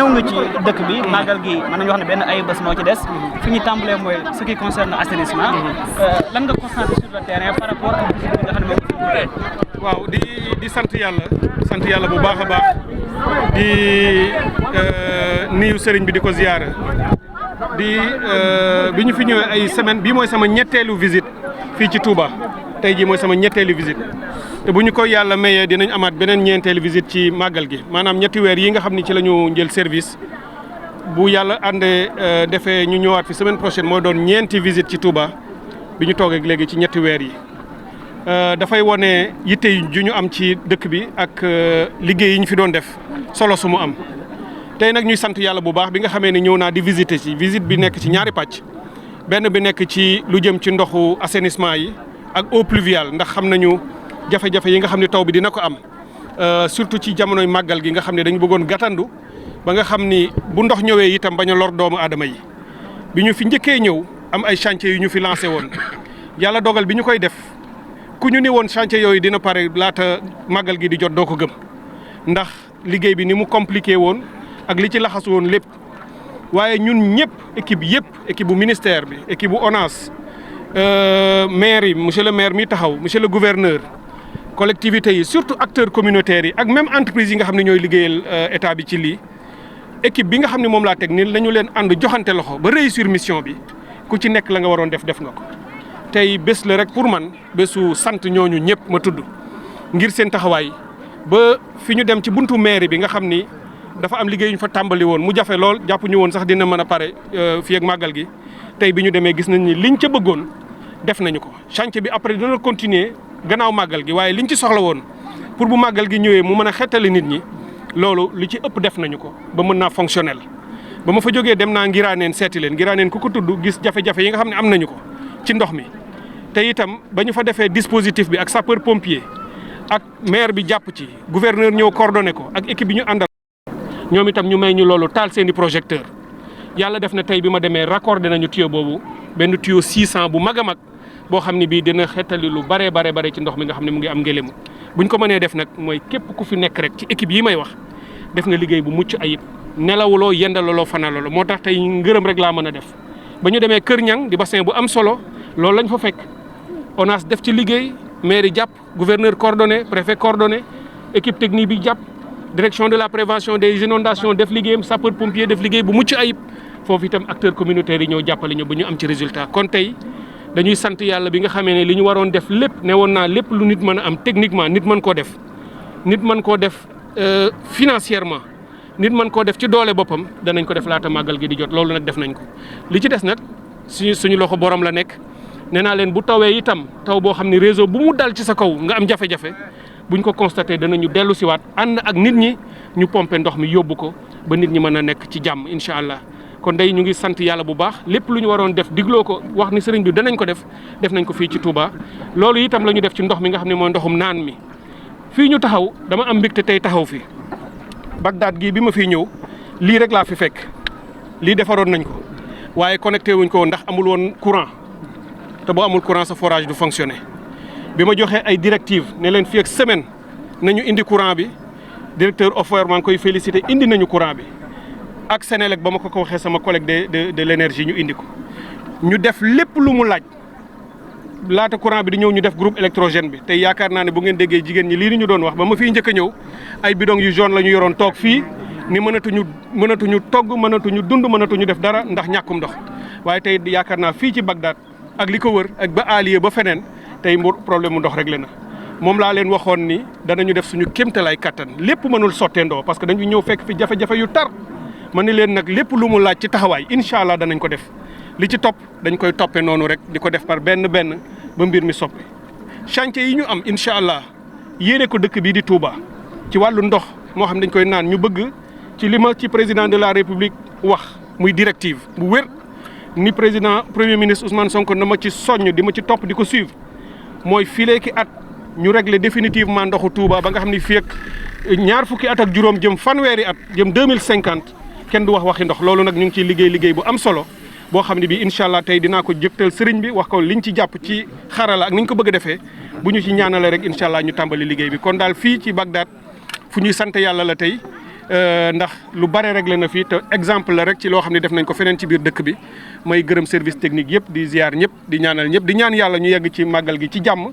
ñëw nga ci dëkk bi màggal gi mën nañu wax ne benn ay bés moo ci des fi ñu tàmbalee mooy ce qui concerne assainissement lan nga constaté sur le terrain par rapport ak visite bi nga xam ne moom waaw di sant yàlla bu baax a baax di nuyu sëriñ bi di ko ziyaara bi ñu fi ñëwee ay semaine bii mooy sama ñetteelu visite fii ci Touba tey jii mooy sama ñetteelu visite te bu ñu ko yàlla mayee dinañ amaat beneen ñeenteelu visite ci màggal gi maanaam ñetti weer yi nga xam ni ci la ñu jël service bu yàlla àndee defee ñu ñëwaat fi semaine prochaine mooy doon ñeenti visite ci Touba bi ñu toogee léegi ci ñetti weer yi dafay wone yitte ju ñu am ci dëkk bi ak liggéey yi ñu fi doon def solo su mu am tey nag ñuy sant yàlla bu baax bi nga xamee ne ñëw naa di visiter ci visite bi nekk ci ñaari pàcc benn bi nekk ci lu jëm ci ndoxu assainissement yi ak eau pluviale ndax xam nañu jafe-jafe yi nga xam ne taw bi dina ko am surtout ci jamonoy màggal gi nga xam ne dañu bëggoon gàttandu ba nga xam ni bu ndox ñëwee itam bañ a lor doomu aadama yi bi ñu fi njëkkee ñëw am ay chantier yu ñu fi lancé woon yàlla dogal bi ñu koy def ku ñu ni woon chantier yooyu dina pare laata màggal gi di jot doo ko gëm ndax liggéey bi ni mu compliqué woon ak li ci laxasu woon lépp waaye ñun ñëpp équipe bu ministère bi équipe bu ONAS maire yi monsieur le maire mi taxaw monsieur le gouverneur collectivités yi surtout acteurs communautaires yi ak même entreprise yi nga xam ne ñooy liggéeyal état bi ci lii équipe bi nga xam ne moom laa teg ni lañu leen ànd joxante loxo ba réussir mission bi ku ci nekk la nga waroon def nga ko tey bés la rek pour man bésu sant ñooñu ñëpp ma tudd ngir seen taxawaay ba fi ñu dem ci buntu mairie bi nga xam ni dafa am liggéey ñu fa tàmbali woon mu jafe lool jàpp ñu woon sax dina mën a pare fii ak màggal gi tey bi ñu demee gis nañ ni liñ ca bëggoon def nañu ko chantier bi après dina continuer gannaaw màggal gi waaye liñ ci soxla woon pour bu màggal gi ñëwee mu mën a xettali nit ñi loolu li ci ëpp def nañu ko ba mën naa fonctionnel ba ma fa jógee dem naa Ngiraaneen seeti leen Ngiraaneen ku ko tudd gis jafe-jafe yi nga xam ne am nañu ko ci ndox mi te itam ba ñu fa defee dispositif bi ak sapeur pompier ak maire bi jàpp ci gouverneur ñëw coordonné ko ak équipe bi ñu àndal ñoom itam ñu may ñu loolu taal seeni projecteur yàlla def na tey bi ma demee raccordé nañu tuyau boobu benn tuyau 600 bu mag a mag boo xam ne bii dina xettali lu bare ci ndox mi nga xam ne mu ngi am ngelamu buñ ko mënee def nag mooy képp ku fi nekk rek ci équipe yi may wax def nga liggéey bu mucc ayib nelawuloo yendalaloo fanaloo moo tax tey ngërëm rek laa mën a def ba ñu demee Kër Ñang di bassin bu am solo loolu lañ fa fekk ONAS def ci liggéey maire yi jàpp gouverneur coordonné préfet coordonné équipe technique bi jàpp direction de la prévention des inondations def liggéeyam sapeur pompier def liggéey bu mucc ayib foofu itam acteurs communautaires yi ñëw jàppale ñu ba ñu am ci résultat kon tey dañuy sant yàlla bi nga xamee ne li ñu waroon def lépp ne woon naa lépp lu nit mën a am techniquement nit mën koo def financièrement nit mën koo def ci doole boppam danañ ko def laata màggal gi di jot loolu nag def nañ ko li ci des nag suñu loxo borom la nekk nee naa leen bu tawee itam taw boo xam ne réseau bu mu dal ci sa kaw nga am jafe-jafe buñ ko constaté danañu dellu siwaat ànd ak nit ñi ñu pomper ndox mi yóbbu ko ba nit ñi mën a nekk ci jàmm incha allah kon day ñu ngi sant yàlla bu baax lépp lu ñu waroon def digloo ko wax ni sëriñ bi danañ ko def nañ ko fii ci Touba loolu itam la ñu def ci ndox mi nga xam ne mooy ndoxum naan mi fii ñu taxaw dama am mbégte tey taxaw fi Bagdad gii bi ma fiy ñëw lii rek laa fi fekk lii defaroon nañ ko waaye connecté wuñ ko ndax amul woon courant te boo amul courant sa forage du fonctionner bi ma joxee ay directives ne leen fii ak semaine nañu indi courant bi directeur OFOR maa ngi koy félicité indi nañu courant bi ak Sénélec ba ma ko waxee sama collègue de l'énergie ñu indi ko ñu def lépp lu mu laaj laata courant bi di ñëw ñu def groupe électrogène bi tey yaakaar naa ne bu ngeen déggee jigéen ñi lii ni ñu doon wax ba ma fiy njëkk a ñëw ay bidon yu jaune la ñu yoroon toog fii ni mënatuñu togg mënatuñu dund mënatuñu def dara ndax ñàkkum ndox waaye tey yaakaar naa fii ci Bagdad ak li ko wër ak ba Alieu ba feneen tey problème mu ndox réglé na moom laa leen waxoon ni danañu def suñu kéemtalaay kattan lépp mënul sotteendoo parce que dañu ñëw fekk fi jafe-jafe yu tar ma ni leen nag lépp lu mu laaj ci taxawaay incha allah danañ ko def li ci topp dañ koy toppee noonu rek di ko def par benn ba mbir mi soppi chantier yi ñu am incha allah yéene ko dëkk bii di Touba ci wàllu ndox moo xam dañ koy naan ñu bëgg ci li ma ci président de la république wax muy directive bu wér ni président premier ministre Ousmane Sonko na ma ci soññ di ma ci topp di ko suivre mooy fileeki at ñu régler définitivement ndoxu Touba ba nga xam ni fii ak ñaar fukki at ak juróom jëm fanweeri at jëm 2050 kenn du waxi ndox loolu nag ñu ngi ciy liggéey bu am solo boo xam ne bii incha allah tey dinaa ko jëktal sëriñ bi wax ko liñ ci jàpp ci xarala ak niñ ko bëgg a defee bu ñu ci ñaanale rek incha allah ñu tàmbali liggéey bi kon daal fii ci Bagdad fu ñuy sant yàlla la tey ndax lu bare réglé na fii te exemple la rek ci loo xam ne def nañ ko feneen ci biir dëkk bi may gërëm service technique yëpp di ziar ñëpp di ñaanal ñëpp di ñaan yàlla ñu yegg ci màggal gi ci jàmm.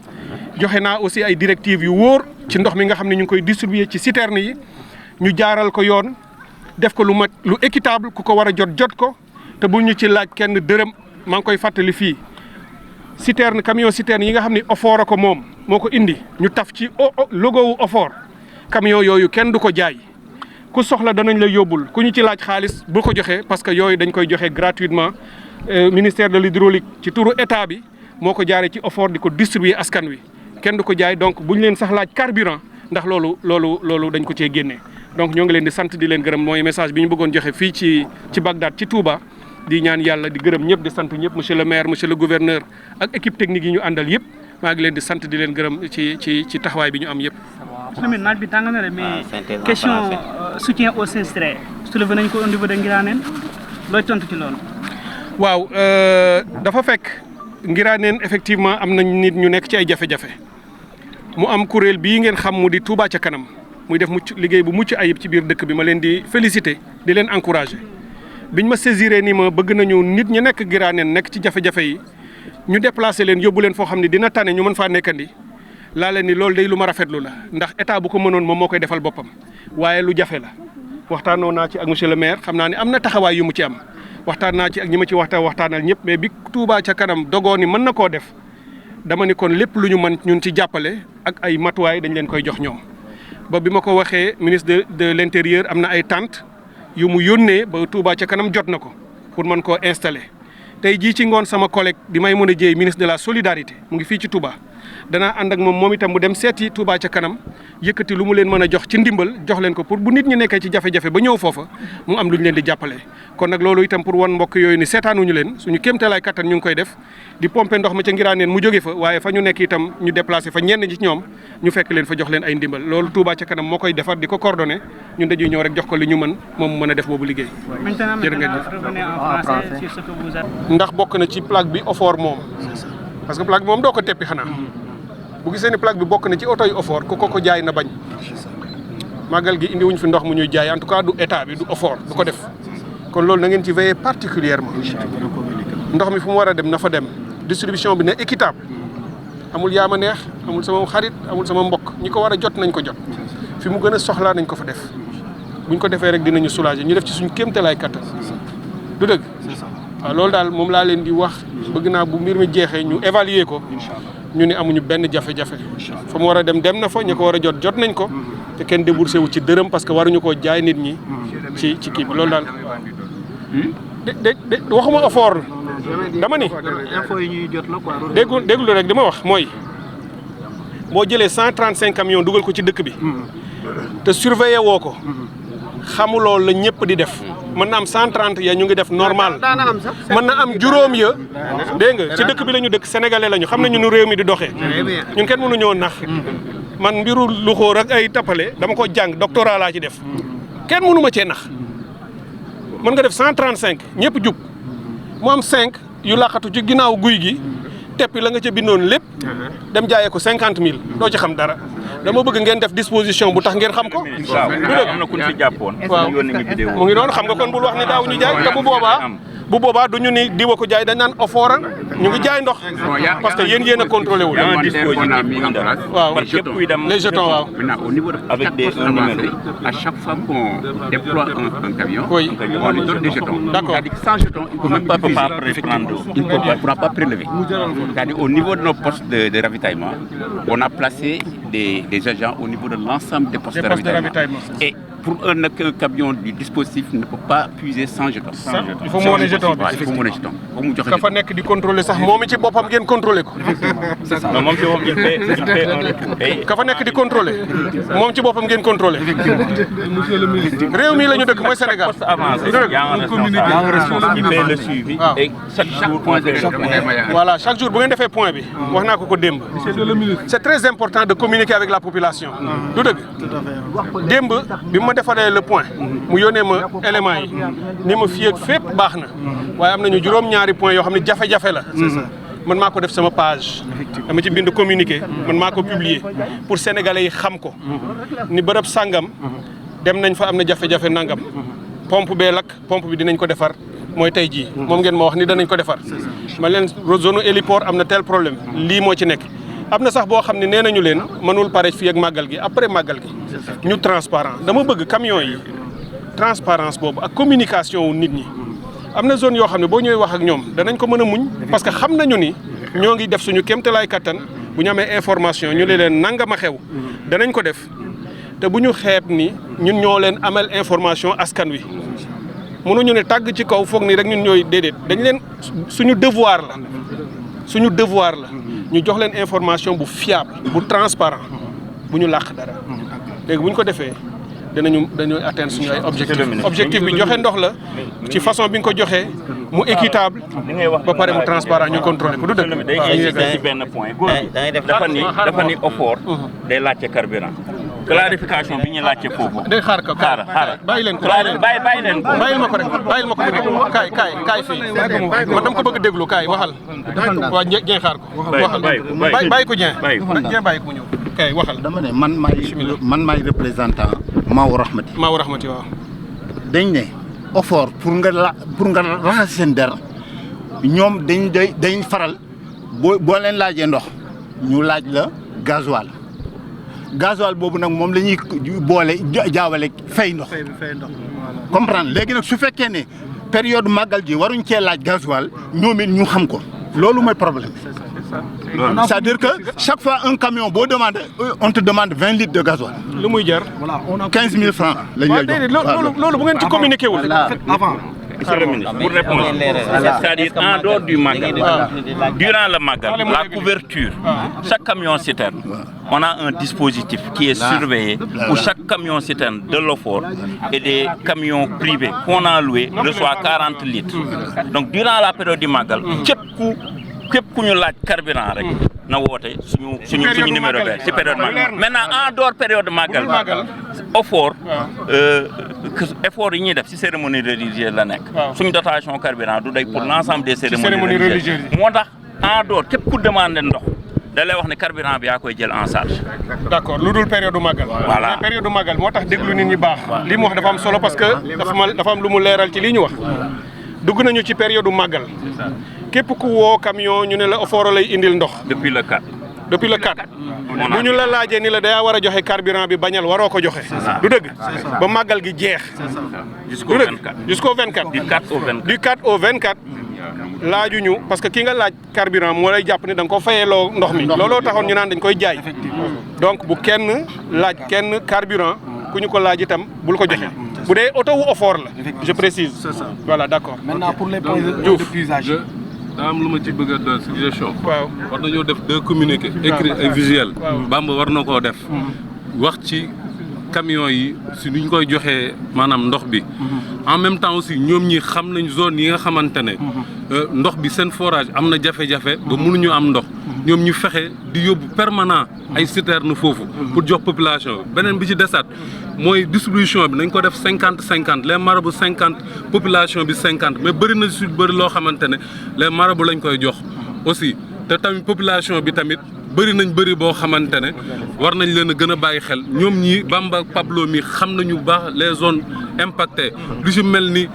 joxe naa aussi ay directives yu wóor ci ndox mi nga xam ne ñu ngi koy distribuer ci citerne yi ñu jaaral ko yoon def ko lu mat lu équitable ku ko war a jot ko te bu ñu ci laaj kenn dërëm maa ngi koy fàttali fii citerne camion citerne yi nga xam ne Ofor a ko moom moo ko indi ñu taf ci logo wu Ofor camion yooyu kenn du ko jaay ku soxla danañ la yóbbul ku ñu ci laaj xaalis bu ko joxee parce que yooyu dañ koy joxe gratuitement ministère de l'hydraulique ci turu état bi moo ko jaaree ci Ofor di ko distribuer askan wi kenn du ko jaay donc bu ñu leen sax laaj carburant ndax loolu dañ ko cee génnee donc ñoo ngi leen di sant di leen gërëm mooy message bi ñu bëggoon joxe fii ci Bagdad ci Touba di ñaan yàlla di gërëm ñëpp di sant ñëpp monsieur le maire monsieur le gouverneur ak équipe technique yi ñu àndal yëpp maa ngi leen di sant di leen gërëm ci taxawaay bi ñu am yëpp. tamit naaj bi tàng na de mais question soutien aux sinistrés soulevé nañ ko au niveau de Ngiraneen looy tontu ci loolu. waaw dafa fekk Ngiraneen effectivement am nañ nit ñu nekk ci ay jafe-jafe mu am kuréel bii ngeen xam mu di Touba ca kanam muy def liggéey bu mucc ayib ci biir dëkk bi ma leen di féliciter di leen encourager biñ ma saisiré ni ma bëgg nañu nit ñi nekk Ngiraneen nekk ci jafe-jafe yi ñu déplacer leen yóbbu leen foo xam ne dina tane ñu mën faa nekkandi laa leen ni loolu day lu ma rafetlu la ndax état bu ko mënoon moom moo koy defal boppam waaye lu jafe la waxtaanoo naa ci ak monsieur le maire xam naa ne am na taxawaay yu mu ci am waxtaan naa ci ak ñi ma ci waxtaanal ñëpp mais bi Touba ca kanam dogoo ni mën na koo def dama ni kon lépp lu ñu mën ñun ci jàppale ak ay matuwaay dañ leen koy jox ñoom ba bi ma ko waxee ministre de l'intérieur am na ay tentes yu mu yónnee ba Touba ca kanam jot na ko pour mën koo installer tey jii ci ngoon sama collègue di Maïmouna Dièye ministre de la solidarité mu ngi fii ci Touba danaa ànd ak moom itam mu dem seeti Touba ca kanam yëkkati lu mu leen mën a jox ci ndimbal jox leen ko pour bu nit ñi nekkee ci jafe-jafe ba ñëw foofa mu am lu ñu leen di jàppale. kon nag loolu itam pour wan mbokk yooyu ni seetaanuñu leen suñu kéemtalaay kattan ñu ngi koy def di pomper ndox ma ca Ngiraneen mu jóge fa waaye fa ñu nekk itam ñu déplacé fa ñenn ci ñoom ñu fekk leen fa jox leen ay ndimbal loolu Touba ca kanam moo koy defar di ko coordonné ñun dañuy ñëw rek jox ko li ñu mën moom mu mën a def boobu liggéey. jërë ngeen jëf ndax bokk na ci plaque bi Ofor moom parce que plaque bi moom doo ko teppi xanaa bu gisee ni plaque bi bokk na ci oto yu Ofor ku ko jaay na bañ màggal gi indi wuñ fi ndox mu ñuy jaay en tout cas du état bi du Ofor du ko def kon loolu na ngeen ci veiller particulièrement ndox mi fu mu war a dem na fa dem distribution bi ne équitable amul yaa ma neex amul sama xarit amul sama mbokk ñi ko war a jot nañ ko jot fi mu gën a soxlaa nañ ko fa def buñ ko defee rek dinañu soulager ñu def ci suñ kéemtalaay kattan du dëgg waaw loolu daal moom laa leen di wax bëgg naa bu mbir mi jeexee ñu évaluer ko ñu ne amuñu benn jafe-jafe fa mu war a dem dem na fa ñu ko war a jot nañ ko te kenn déboursé wu ci dërëm parce que waruñu koo jaay nit ñi ci kii bi loolu daal de waxuma Ofor dama ni info yi ñuy jot la quoi. déglu rek li ma wax mooy boo jëlee 135 camions dugal ko ci dëkk bi te surveiller woo ko xamuloo la ñëpp di def mën na am 130 ya ñu ngi def normal mën na am juróom ya dégg nga ci dëkk bi la ñu dëkk sénégalais la ñu xam nañu nu réew mi di doxee ñun kenn mënu ñoo nax man mbiru lu xóor ak ay tappale dama ko jàng doctorat laa ci def kenn mënu ma cee nax mën nga def 135 ñëpp jub mu am 5 yu laqatu ci ginnaaw guy gi teppi la nga ca bindoon lépp dem jaayee ko 50 000 doo ci xam dara dama bëgg ngeen def disposition bu tax ngeen xam ko. am na ku ñu fi jàppoon. waaw mu ngi noonu xam nga kon bul wax ne daaw ñu jaay te bu boobaa du ñu ni diwa ko jaay dañ naan Ofor ñu ngi jaay ndox. parce que yéen a contrôlé wul. un dispositif bi ñu def. waaw les jetons waaw. Maintenant, au niveau de avec des un numéro. à chaque fois qu'on déploie un camion, Oui. on lui donne des jetons. D'accord. C'est-à-dire que sans jetons, il ne peut pas prendre. Il ne pourra pas prélever. C'est-à-dire au niveau de nos postes de ravitaillement, on a placé des agents au niveau de l'ensemble des postes de ravitaillement. Et pour un camion du dispositif ne peut pas puiser sans jetons. il faut mu wane jeton bi. Il faut mu wane jeton. Ba mu joxe ka fa nekk di contrôler sax moom ci boppam ngeen contrôler ko. non moom ci moom il fait un retour. ka fa nekk di contrôler moom ci boppam ngeen contrôler. réew mi la ñu dëkk mooy Sénégal. Poste avancé, il y a un responsable qui fait le suivi Ah. et chaque jour on fait Voilà, chaque jour bu ngeen defee point bi wax naa ko démb. C'est très important de communiquer avec la population. du dëgg démb bi ma defaree le point mu yónnee ma éléments yi ni ma fii ak fépp baax na waaye am nañu juróom-ñaari point yoo xam ne jafe-jafe la. man maa ko def sama page dama ci bind communiqué man maa ko publier pour sénégalais yi xam ko ni bërëb sàngam dem nañ fa am na jafe-jafe nangam pompe bee lakk pompe bi dinañ ko defar mooy tey jii moom ngeen ma wax ni danañ ko defar ma leen zone héliport am na tel problème lii moo ci nekk am na sax boo xam ne nee nañu leen mënul pare fii ak màggal gi après màggal gi ñu transparent dama bëgg camion yi transparence boobu ak communication wu nit ñi am na zone yoo xam ne boo ñëwee wax ak ñoom danañ ko mën a muñ parce que xam nañu ni ñoo ngi def suñu kéemtalaay kattan bu ñu amee information ñu leen nangam a xew danañ ko def te bu ñu xeeb ni ñun ñoo leen amal information askan wi mënuñu ne tàgg ci kaw foog ni rek ñun ñooy déedéet dañ leen suñu devoir la ñu jox leen information bu fiable bu transparent bu ñu làq dara léegi bu ñu ko defee dañuy atteindre suñu ay objectif bi joxe ndox la ci façon bi nga ko joxee mu équitable ba pare mu transparent ñu contrôler ko du dëgg. day insister ci benn point góor dafa ni OFOR day laajte carburant clarification bi ñu laajte foofu. day xaar ko xaaral bàyyi leen ko bàyyi leen ko. bàyyil ma ko rek bàyyil ma ko mu kaay fii man dama ko bëgg a déglu kaay waxal. waa Dieng xaar ko. waxal bàyyi ko Dieng. bàyyi ko mu ñëw kaay waxal. dama ne man maay représentant Maawu Rahmati waaw. dañ ne OFOR pour nga raxas seen der ñoom dañ faral boo leen laajee ndox ñu laaj la gasoil boobu nag moom la ñuy boole jaawale fay ndox comprendre léegi nag su fekkee ne période màggal ji waruñ cee laaj gasoil ñoom it ñu xam ko loolu mooy problème c'est-à-dire que chaque fois un camion boo demande on te demande 20 litres de gasoil. lu muy jar 15 000 francs la ñu lay jox loolu bu ngeen ci communiqué wul. Monsieur le ministre, pour répondre, c'est-à-dire en dehors du Magal, durant le Magal, la couverture, chaque camion citerne, on a un dispositif qui est surveillé où chaque camion citerne de l'OFOR et des camions privés qu'on a loués reçoit 40 litres. Donc durant la période du Magal, képp ku ñu laaj carburant rek na woote suñu numéro vert ci période Magal. Maintenant en dehors période Magal OFOR effort yi ñuy def ci cérémonie religieuse la nekk. suñu dotation carburant du day pour l'ensemble des cérémonies religieuses. moo tax en dehors képp ku demandé ndox da lay wax ne carburant bi yaa koy jël en charge. d'accord lu dul période Magal. voilà période Magal moo tax déglu nit ñi baax. li mu wax dafa am solo parce que dafa am lu mu leeral ci li ñu wax. dugg nañu ci période Magal. képp ku woo camion ñu ne la OFOR lay indil ndox. depuis le 4. bu ñu la laajee ni la day war a joxe carburant bi bañal waroo ko joxe. du dëgg ba màggal gi jeex. jusqu'au 24. jusqu'au 24. du 4 au 24. laajuñu parce que ki nga laaj carburant moo lay jàpp ne da nga ko fayeloo ndox mi. looloo taxoon ñu naan dañ koy jaay. donc bu kenn laaj kenn carburant ku ñu ko laaj itam bul ko joxe. bu dee oto wu OFOR la. je précise. voilà d'accord. maintenant pour les points de puisage. daa am lu ma ci bëgg a doon suggestion. waaw war nañoo def 2 communiqués. écrit et visuel. Bamba war na koo def. wax ci camions yi si ni ñu koy joxee maanaam ndox bi. en même temps aussi ñoom ñi xam nañ zone yi nga xamante ne. ndox bi seen forage am na jafe-jafe. ba mënuñu am ndox. ñoom ñu fexe di yóbbu permanent ay citerne foofu. pour jox population bi beneen bi ci desaat mooy distribution bi nañ ko def 50-50 les marabouts 50 population bi 50 mais bëri na si bëri loo xamante ne les marabouts lañ koy jox aussi te tamit population bi tamit bëri nañ bëri boo xamante ne war nañ leen a gën a bàyyi xel ñoom ñii Bamba Pablo mi xam nañu baax les zones impactées lu si mel ni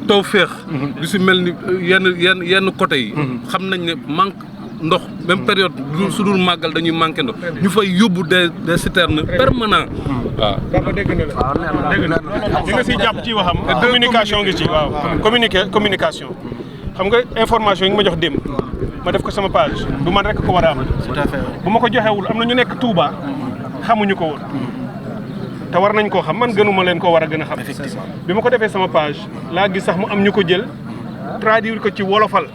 Tawfekh lu si mel ni yenn côté yi xam nañ ne manque ndox même période su dul màggal dañuy manqué ndox ñu fay yóbbu des citernes permanents. waaw. Bamba dégg na la li nga siy jàpp ci waxam. communication ngi ci waaw. communication. xam nga information yi nga ma jox démb ma def ko sama page du man rek ko war a am. tout à fait bu ma ko joxewul am na ñu nekk Touba xamuñu ko woon. te war nañ koo xam man gënuma leen koo war a gën a xam. bi ma ko defee sama page laa gis sax mu am ñu ko jël traduire ko ci wolofal.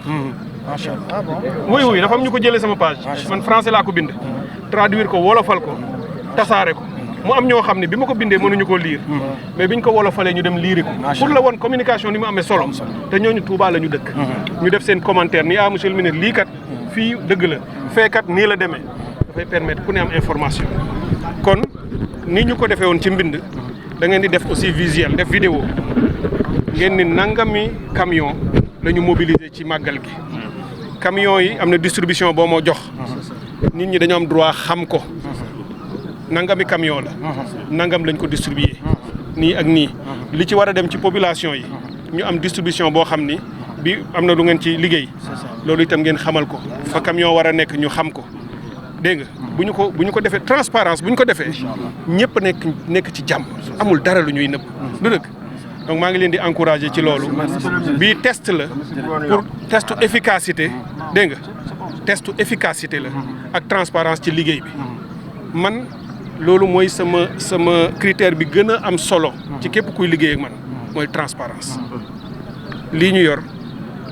macha allah bon. oui dafa am ñu ko jëlee sama page. man français laa ko bind. traduire ko wolofal ko tasaare ko mu am ñoo xam ne bi ma ko bindee mënuñu koo liir. mais biñ ko wolofalee ñu dem liiri ko. pour la woon communication ni mu amee solo. te ñooñu Touba la ñu dëkk. ñu def seen commentaire ni monsieur le ministre lii kat fii dëgg la feekat nii la demee dafay permettre ku ne am information. kon ni ñu ko defee woon ci mbind da ngeen di def aussi visuel def vidéo ngeen ni nangami camion la ñu mobiliser ci màggal gi. camion yi am na distribution boo moo jox nit ñi dañoo am droit xam ko nangami camion la nangam lañ ko distribuer nii ak nii li ci war a dem ci population yi ñu am distribution boo xam ni bi am na lu ngeen ci liggéey loolu itam ngeen xamal ko fa camion war a nekk ñu xam ko dégg nga bu ñu ko defee transparence bu ñu ko defee ñëpp nekk ci jàmm amul dara lu ñuy nëbb du dëgg donc maa ngi leen di encourager ci loolu bii test la pour testu efficacité dégg nga testu efficacité la ak transparence ci liggéey bi man loolu mooy sama critère bi gën a am solo ci képp kuy liggéey ak man mooy transparence lii ñu yor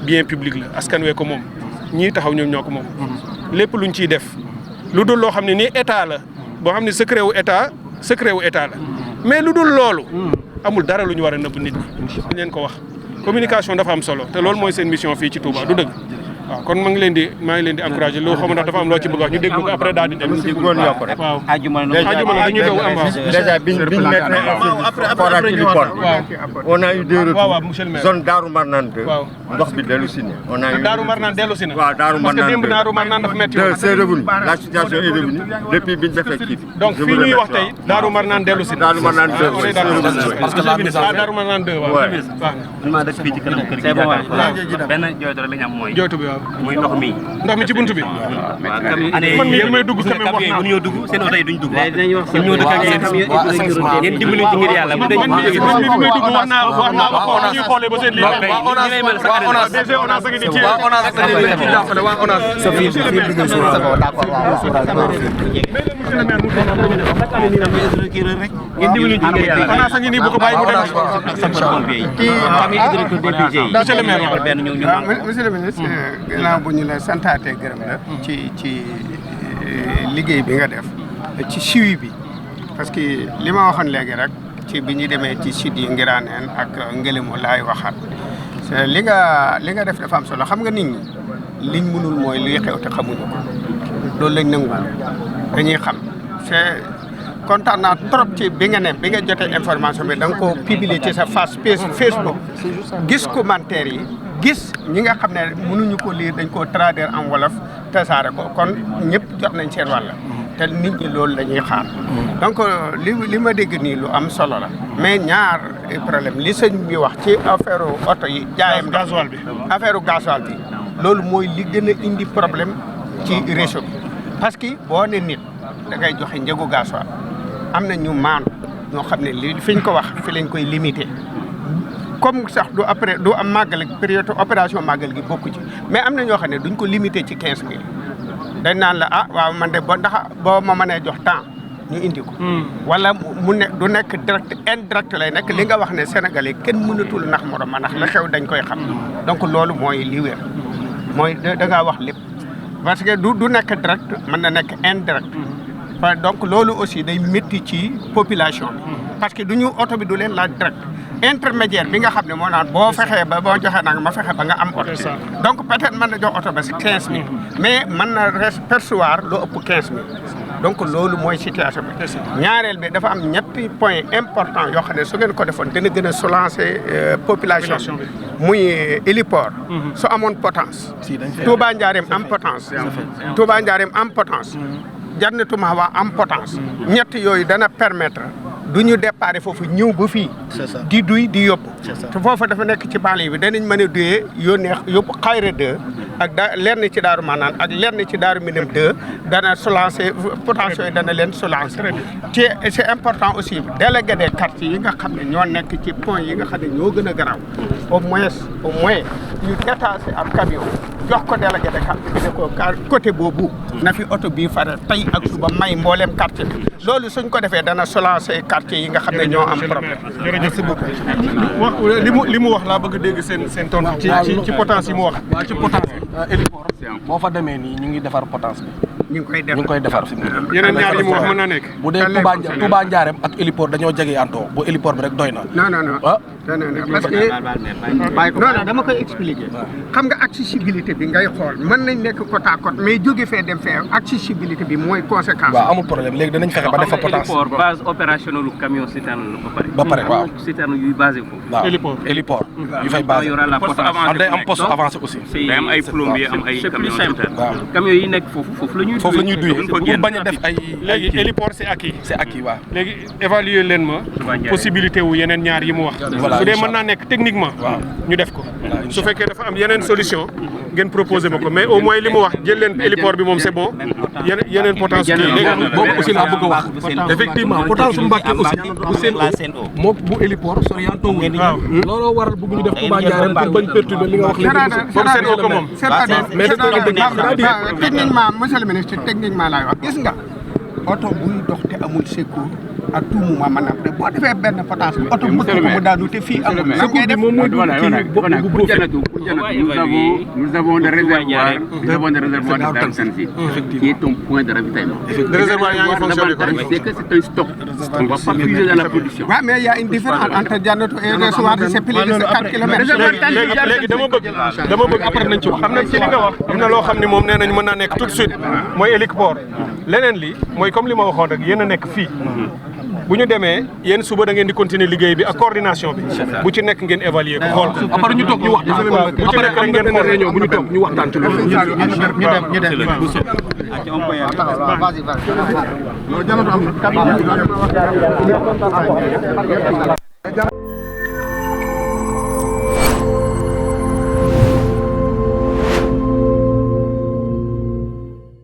bien public la askan wee ko moom ñii taxaw ñoom ñoo ko moom lépp luñ ciy def lu dul loo xam ne nii état la boo xam ne secret wu état la mais lu dul loolu amul dara lu ñu war a nëbb nit ñi dañ leen ko wax communication dafa am solo te loolu mooy seen mission fii ci Touba du dëgg waaw kon maa ngi leen di encouragé loo xam ndax dafa am loo ci bëgg wax ñu déglu ko après daal di dem waaw ajuma dañuy doog am waaw déjà biñ mettre forage Ilipor on a eu des retours zone Darou Marnane 2 ndox bi dellu si na on a eu Darou Marnane dellu si na waaw Darou parce que Marnane démb Darou Marnane dafa metti woon c'est revenu la situation est revenue depuis biñ defee kii donc fii ñuy wax tey Darou Marnane dellu si na Darou Marnane 2 parce que Darou Marnane 2 waaw ma dëkk fii ci kanam kër gi benn jooytu rek la ñu am mooy jooytu bi waaw muy ndox mi ci buntu bi man mii may dugg quand même wax naa mënuñoo dugg seen oto yi duñ dugg ñoo dëkk ak yéen dimbali ci ngir yàlla man may dugg wax naa ba xool ñuy xoolee ba seen lii ONAS a ngi nii bu ko bàyyi mu dem monsieur le ministre gannaaw bu ñu la santaatee gërëm la ci liggéey bi nga def ci suivi bi parce que li ma waxoon léegi rek ci bi ñu demee ci site yi Ngiraneen ak Ngélémou laay waxaat li nga def dafa am solo xam nga nit ñi liñ mënul mooy luy xew te xamuñu ko loolu lañ nangu dañuy xam c'est kontaan naa trop ci bi nga jotee information bi da nga ko publier ci sa Facebook gis commentaire yi gis ñi nga xam ne mënuñu ko lire dañ koo traduire en wolof tasaare ko kon ñëpp jot nañ seen wàll te nit ñi loolu la ñuy xaar donc li ma dégg nii lu am solo la mais ñaar problème li sëñ bi wax ci affaire oto yi jaayam gasoil bi affaire gasoil bi loolu mooy li gën a indi problème ci réseau bi parce que boo ne nit da ngay joxe njëgu gasoil am na ñu maan ñoo xam ne li fi ñu ko wax fi lañ koy limité comme sax du am màggal période opération màggal gi bokku ci mais am na ñoo xam ne duñ ko limité ci 15000 dañ naan la waaw man de boo ma mënee jox temps ñu indi ko. wala du nekk direct indirect lay nekk li nga wax ne Sénégalais kenn mënatul nax morom ma ndax la xew dañ koy xam donc loolu mooy li wér mooy da ngaa wax lépp parce que du nekk direct mën na nekk indirect. donc loolu aussi day métti ci population bi parce que oto bi du leen laaj direct intermédiaire bi nga xam ne moo naan boo fexee ba boo joxee nag ma fexe ba nga am oto donc peut-être mën na jox oto ba si 15000 mais mën na percevoir loo ëpp 15000 donc loolu mooy situation bi ñaareel bi dafa am ñetti point important yoo xam ne su ngeen ko defoon dina gën a soulager population bi muy héliport su amoon potence Touba Ndiarème am potence Jannatul Mahwa am potence ñett yooyu dana permettre du ñu déparé foofu ñëw ba fii di duy di yóbbu te foofu dafa nekk ci banlieue bi danañ mën a duyee yóbbu Xayra 2 ak lenn ci Daaru Manaan ak lenn ci Daaru Minam 2 dana soulager potence yooyu dana leen soulager te c'est important aussi délégué des quartiers yi nga xam ne ñoo nekk ci point yi nga xam ne ñoo gën a garaaw au moins ñu détaché ab camion jox ko délégué de quartier bi ne ko côté boobu na fi oto bii fare tey ak suba may mbooleem quartier bi loolu suñ ko defee dana soulager quartier yi nga xam ne ñoo am problème. merci beaucoup li mu wax laa bëgg a dégg seen tontu ci potence yi mu wax. waaw ci potence héliport boo fa demee nii ñu ngi defar potence bi. ñu ngi koy defar fi mu ne. yeneen ñaar yi mu wax mën naa nekk. bu dee Touba Ndiarème ak héliport dañoo jege antoo bu héliport bi rek doy na. non parce que non dama koy expliquer xam nga accessibilité bi ngay xool mën nañ nekk côte à côte mais jóge fee dem fee accessibilité bi mooy conséquence. waaw amul problème léegi danañ fexe ba def fa potentiel. base opérationnelle lu camion citerne la ba pare waaw citerne yuy basé foofu. waaw héliport yu fay basé. day am poste avancé aussi. day am ay plombier am ay camion citerne. waaw camion yi nekk foofu la ñuy. foofu la ñuy duyee pour bañ a def ay. léegi héliport c'est acquis. c'est acquis waaw. léegi évaluer leen ma possibilité wu yeneen ñaar yi mu wax. su dee mën naa nekk techniquement. ñu def ko su fekkee dafa am yeneen solution ngeen proposé ma ko mais au moins li mu wax jël leen héliport bi moom c'est bon yeneen potence kii léegi boobu aussi laa bëgg a wax effectivement potence su Mbacké aussi bu seen moom bu héliport sorianto wu looloo waral bëgg ñu def Touba Ndiarème pour bañ perturber li nga wax léegi boobu seen ko moom c'est-à-dire techniquement monsieur le ministre techniquement laay wax gis nga oto buy dox te amul secours à tout moment maanaam boo defee benn potence bi oto bu ko mu daanu te fii amul lan ngay def nous avons des réservoirs de Darou Sansi qui est un point de ravitaillement. Le réservoir yaa ngi fonctionné c'est que c'est un stock. On va pas puiser dans la production. Ouais, mais il y a une différence entre Dianatou et Réservoir c'est plus de 4 kilomètres. léegi dama bëgg après nañ ci wax xam na ci li nga wax am na loo xam ne moom nee nañ mën naa nekk tout de suite mooy héliport leneen li mooy comme li ma waxoon rek yéen a nekk fii bu ñu demee yéen suba da ngeen di continuer liggéey bi ak coordination bi bu ci nekk ngeen évaluer ko xool ko après ñu toog ñu waxtaan bu ci nekk rek ngeen xool réunion bu ñu toog ñu waxtaan ci loolu ñu dem